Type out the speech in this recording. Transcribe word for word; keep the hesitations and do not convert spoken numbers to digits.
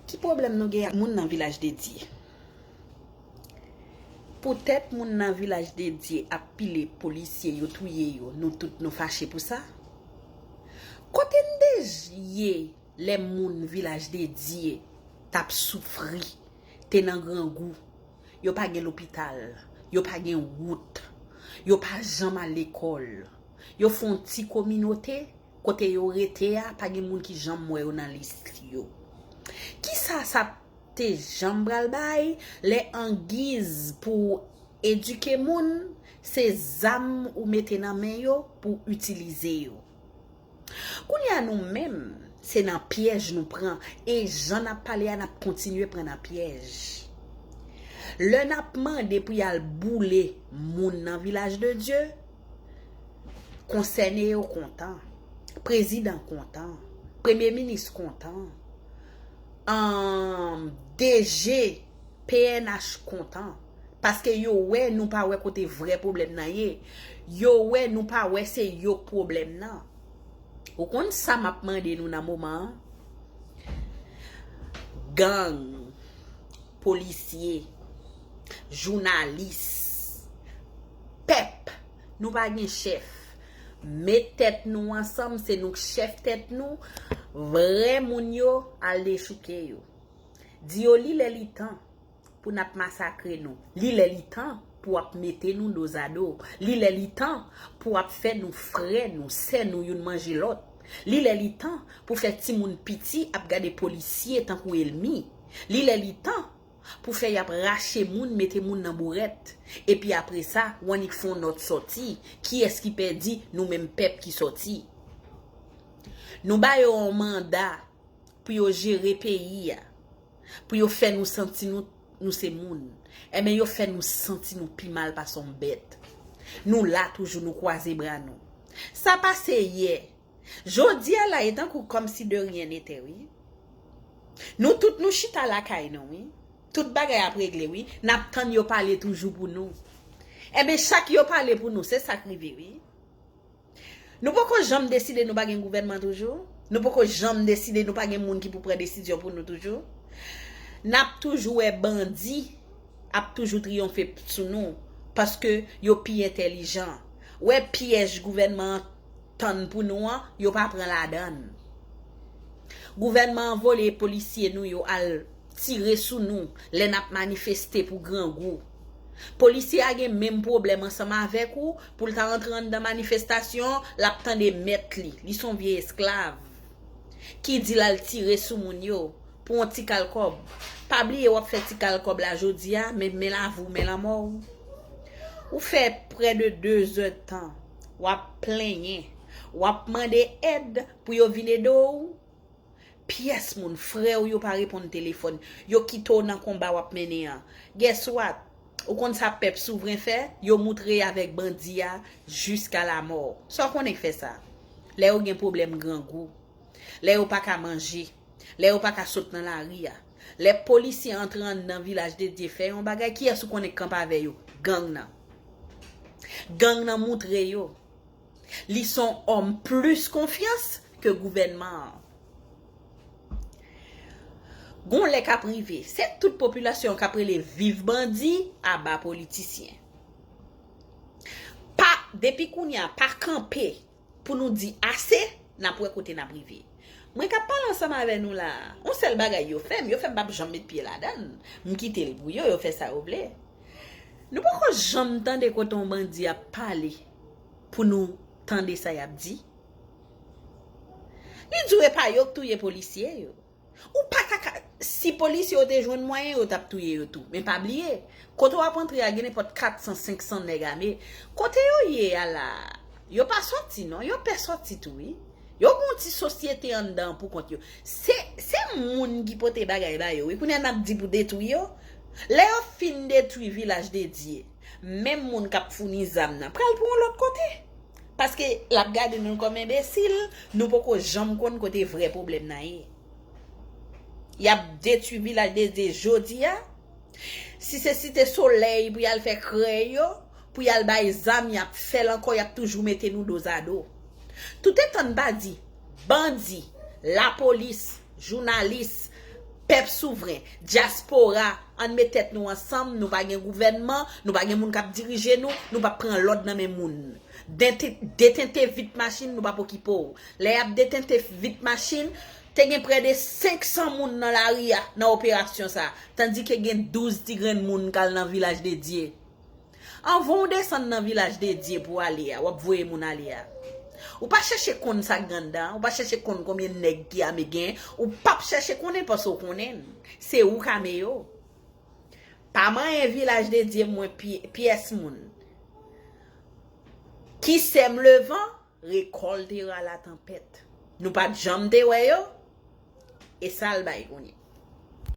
Ki pwoblèm nou gen ak moun nan Vilaj de Dye? Poutèt moun nan Vilaj de Dye ap pile polisye yo, touye yo, nou tout nou fache pou sa? Kote n te ye lè moun Vilaj de Dye t ap soufri, te nan grangou? Yo pa gen lopital, yo pa gen wout, yo pa janm al lekòl. Yo fè yon ti kominote, kote yo rete a, pa gen moun ki janm wè yo nan lis yo. Kisa sa te janm pral bay lè angiz pou edike moun, se zam ou mete nan men yo pou itilize yo? Kounye a nou menm, se nan pyèj nou pran, e jan n ap pale a, n ap kontinye pran nan pyèj. Lè n ap mande pou y al boule moun nan Vilaj de Dye, konsène yo kontan, prezidan kontan, premye minis kontan, um, D G P N H kontan, paske yo wè nou pa wè kote vrè pwoblèm nan ye. Yo wè nou pa wè se yo k pwoblèm nan. Ou konn sa m ap mande nou nan moman an? Gang, polisye, jounalis, pèp, nou pa gen chèf. Met tèt nou ansanm, se nou k chèf tèt nou. Vrè moun yo, al dechouke yo. Di yo li lè li tan pou n ap masakre nou. Li lè li tan pou w ap mete nou dozado. Li lè li tan pou w ap fè nou frè nou, sè nou youn manje lòt. Li lè li tan pou fè timoun piti ap gade polisye tankou ènmi. Li lè li tan pou fè y ap rache moun, mete moun nan bourèt. Epi apre sa, w annik fè yon nòt sòti. Kiyès ki pèdi? Nou menm pèp ki sòti. Nou ba yo yon manda pou yo jere peyi a, pou yo fè nou santi nou, nou se moun. Enben, yo fè nou santi nou pi mal pase yon bèt. Nou la toujou, nou kwaze bra nou. Sa pase yè. Jodi a la, e tankou kòmsi de rien n'était, wi. Nou tout nou chita lakay nou, wi. Tout bagay ap regle, wi. N ap tann yo pale toujou pou nou. Enben, chak yo pale pou nou, se sa k rive, wi. Nou poko janm deside nou pa gen gouvènman toujou? Nou poko janm deside nou pa gen moun ki pou pran desizyon pou nou toujou? N ap toujou wè bandi ap toujou triyonfe sou nou, paske yo pi entèlijan. Wè pyèj gouvènman an tann pou nou an, yo pa pran ladan l. Gouvènman an voye polisye nou yo al tire sou nou lè n ap manifeste pou grangou. Polisye a gen menm pwoblèm ansanm avèk ou, pou l ta antre anndan manifestasyon, l ap tande mèt li, li se yon vye esklav, ki di l al tire sou moun yo pou yon ti kal kòb. Pa bliye w ap fè ti kal kòb la jodi a, men, men lavi w, men lanmò w. Ou fè prè de de zè tan, w ap plenyen, w ap mande èd pou yo vin ede w. Pyès moun, frè w yo pa reponn telefòn, yo kite w nan konba w ap mennen an. Guess what? Ou konn sa pèp souvren fè? Yo moutre avèk bandi a jiska lamò. Sa w konnen k fè sa? Lè yo gen pwoblèm grangou, lè yo pa ka manje, lè yo pa ka sot nan lari a, lè polisye antre anndan Vilaj de Dye fè yon bagay, kiyès ou konnen k kanpe avè yo? Gang nan. Gang nan moutre yo. Li se yon òm plis konfyans ke gouvènman an. Gon lè k ap rive, se tout popilasyon an k ap rele viv bandi, aba politisyen. Pa, depi kounye a, pa kanpe pou nou di ase, n ap wè kote n ap rive. Mwen k ap pale ansanm avè nou la a, yon sèl bagay yo fè m, yo fè m p ap janm met pye ladan l. M kite l pou yo, yo fè sa yo vle. Nou poko janm tande kote yon bandi ap pale pou nou tande sa y ap di? Li di w e pa yo k touye polisye yo. Ou pa ka, ka, si polisye yo te jwenn mwayen, yo t ap touye yo tou. Men pa bliye, kote w ap antre a gen nenpòt kat san, senk san nèg ame. Kote yo ye a la a, yo pa sòti non, yo pè sòti tou wi. Yo gen yon ti sosyete anndan pou kont yo. Se, se moun ki pote bagay ba yo wi. Kounye a n ap di pou detwi yo. Lè yo fin detwi Vilaj de Dye, menm moun k ap founi zam nan pral pou yon lòt kote. Paske l ap gade nou kòm enbesil, nou poko janm konn kote vrè pwoblèm nan ye. Y ap detwi Vilaj de Dye jodi a. Si se Site Solèy pou y al fè krèy yo, pou y al bay zam, y ap fè l ankò, y ap toujou mete nou dozado. Toutetan n pa di bandi, lapolis, jounalis, Pèp souvren, dyaspora, ann met tèt nou ansanm, nou pa gen gouvènman, nou pa gen moun k ap dirije nou, nou p ap pran lòd nan men moun. Dete- Detente vit machin, nou p ap okipe w. Lè y ap detente vit machin, te gen prè de senk san moun nan lari a, nan operasyon sa, tandike gen douz ti grenn moun k al nan Vilaj de Dye. Anvan w desann nan Vilaj de Dye pou w ale a, w ap voye moun ale a. Ou pa chèche konn sa k gen anndan, ou pa chèche konn konbyen nèg ki ame gen, ou p ap chèche konnen paske w konnen l. Se ou k ame yo. Pa manyen Vilaj de Dye mwen pye- pyès moun. Ki sèm levan, rekòlte ra la tanpèt. Nou pa t janm te wè yo, e sa l bay kounye.